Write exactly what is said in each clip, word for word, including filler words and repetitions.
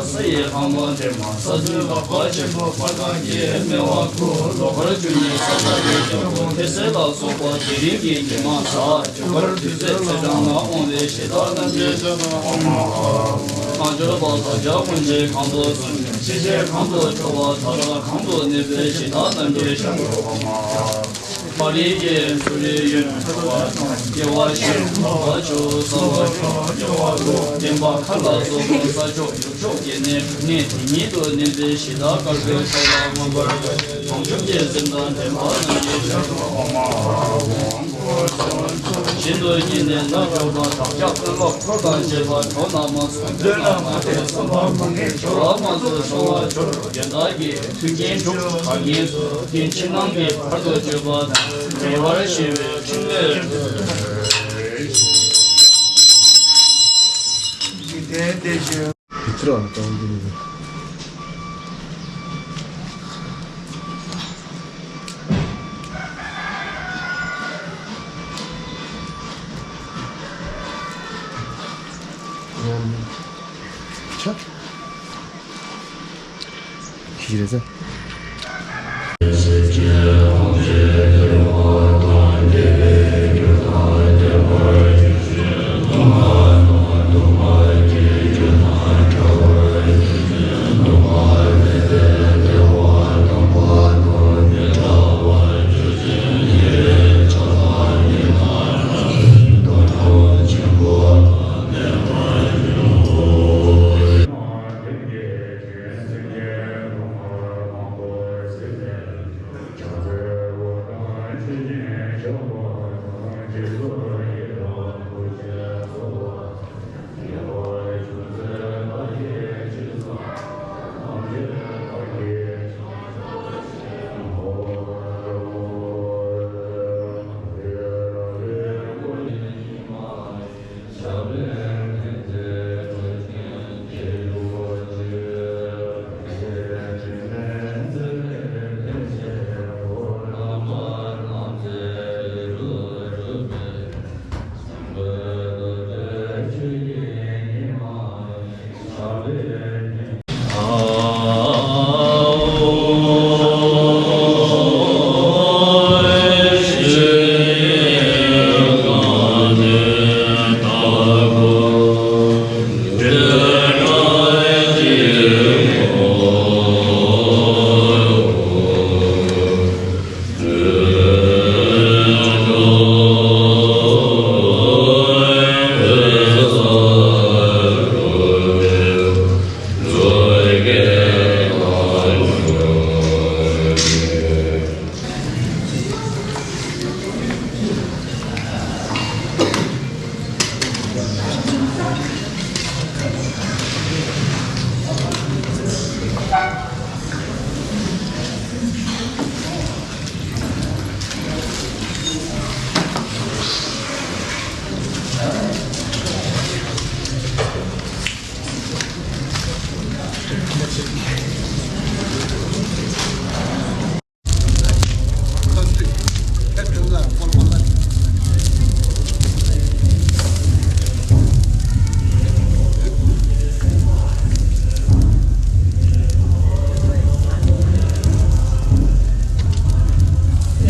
ས་ཡི་ལྷ་མོ་འདྲེས་མ་ས་འདུལ་འཕགས་པ་ཆེན་པོ་དཔལ་ལྡན་གྱི་སྨེ་བ་ཁུ་ལོ་ཀ་བཅུ་གཉིས་ས་ལ་རི་རྒྱལ་པོ་ཐེ་སེ་ལ་སོགས་པ་དེ་རིང་གི་ཉི་མ་གཟའ་བྱོན་པར་དུས་ཚོད་ཚེས་གྲངས་ལ་འོང་བའི་གཞི་བདག་རྣམས་ཀྱི་ཞབས་ལ་ཨོཾ། གང་འབྱོར་པ་བདག་ཅག་ཀུན་གྱི་གང་དུ་སོང་ཞིང་ཆེས་གང་དུ་འགྲོ་བ་དག་ལ་གང་དུ་གནས་པའི་གཞི་བདག་རྣམས་ཀྱི་ཞབས་ལ་ཨོཾ། མ་རིག་གི་སུ་རི་ཡོན་ཐོད་པ་དང་སྐྱེ་བ་བཞི་འཕགས་པ་སྤྱོད་ས་བ་ཁྱོད་སྐྱེ་བ་དྲུག་བདེན་པ་མཁའ་ལ་སོགས་པ་ས་ཕྱོགས་ཡུལ་ཕྱོགས་ཀྱི་གནས་གནས་དེ་ཉིད་དུ་གནས་པའི་གཞི་བདག་དཀར་པོའི་ཕྱོགས་ལ་མངོན་པར་བརྗོད་བྱང་ཆུབ་ཀྱི་སེམས་དང་ལྡན་པ་རྣམས་ཀྱི་ཞབས་ལ་ཨོཾ། བཞིན་དུ་བསྙེན་གནས་ལ་སྦྱོར་བ་བདག་ཅག་དཔོན་སློབ་འཁོར་དང་བཅས་པ་གྲོགས་རྣམས་མ་སོང་དོན་ལ་མ་འདས་བསམ་པ་མ་ངེས་འབྱོར་བ་མ་ཚོལ་སོང་བ་འབྱོར་ཡོན་བདག་གིས། མཐུན་རྐྱེན་དྲུག་གང་ཉིད་སུ་རྟེན་ཕྱི་ནང་གི་བར་དུ་གཅོད་པ་དང་བདེ་བར་གཤེགས་པའི་ཕྲིན་ལས། འཇིག་རྟེན་བདེ་ཞིང་། ཚུར་ལ་གཏོང་རྒྱུ་ནི། ཆ། ཤི་རེད་ཟེར།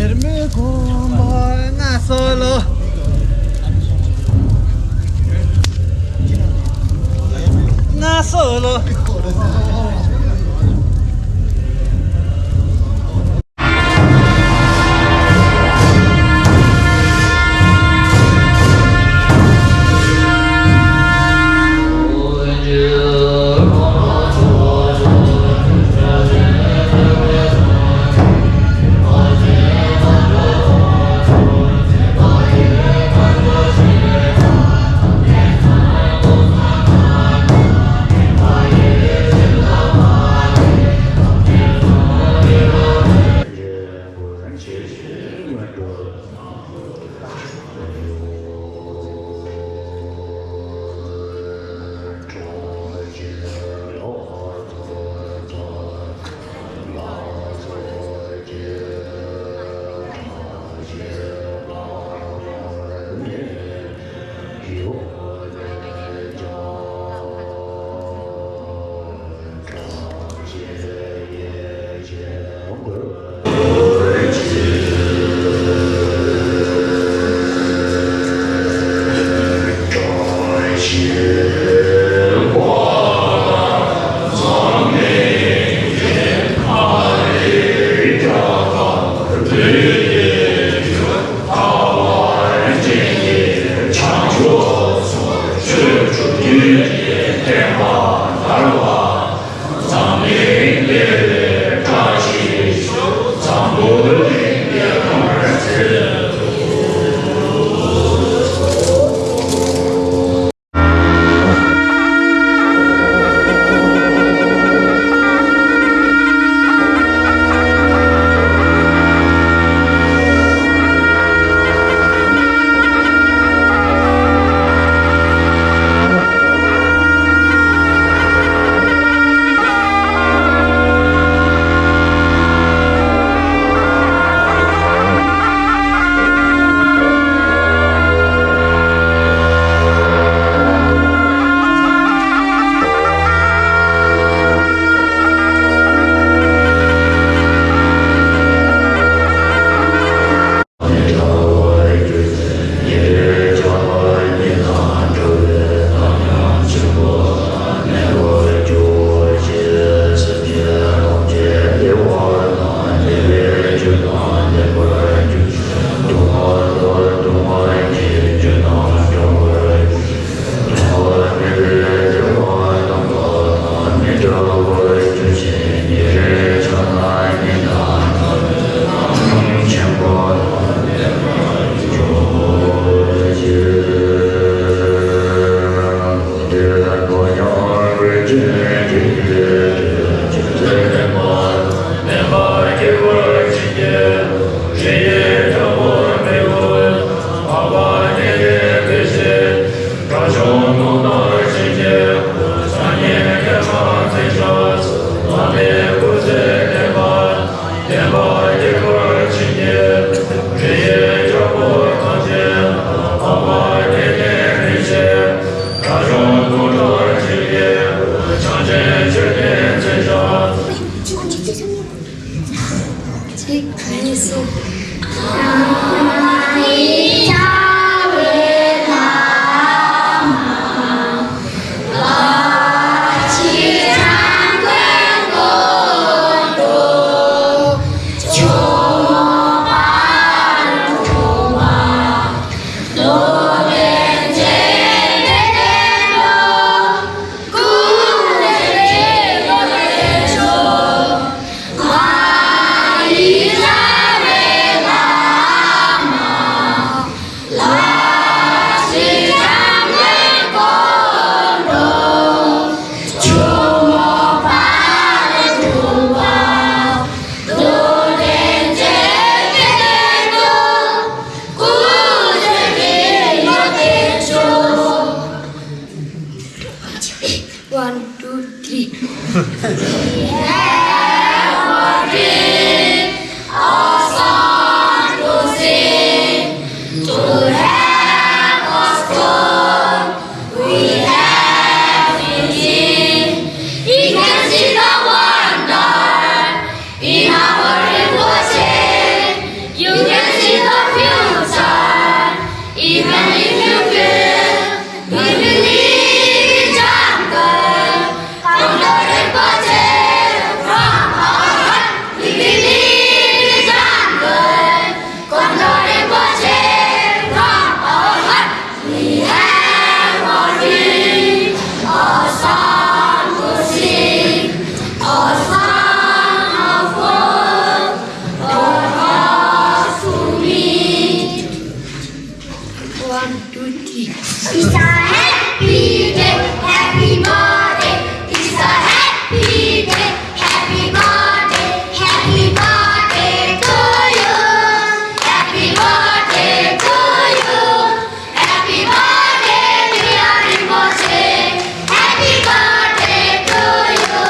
ཡར་མི་གོང་མར་ང་སོ་ལོ། ང་སོ་ལོ། གཅིག་གཉིས། གསུམ། One, two, three. We have a dream, a song to sing, to have a song. We have a dream. You can see the wonder in our Rinpoche. You can see the future, even if you feel. We believe in jungle. Come to Rinpoche from our heart. We believe in jungle. Come to Rinpoche from our heart. We have a dream, a song to sing, a song of hope for us to meet. One, two, three. It's a happy day, happy birthday. It's a happy day, happy birthday, happy birthday to you. Happy birthday to you. Happy birthday, dear Rinpoche. Happy birthday to you.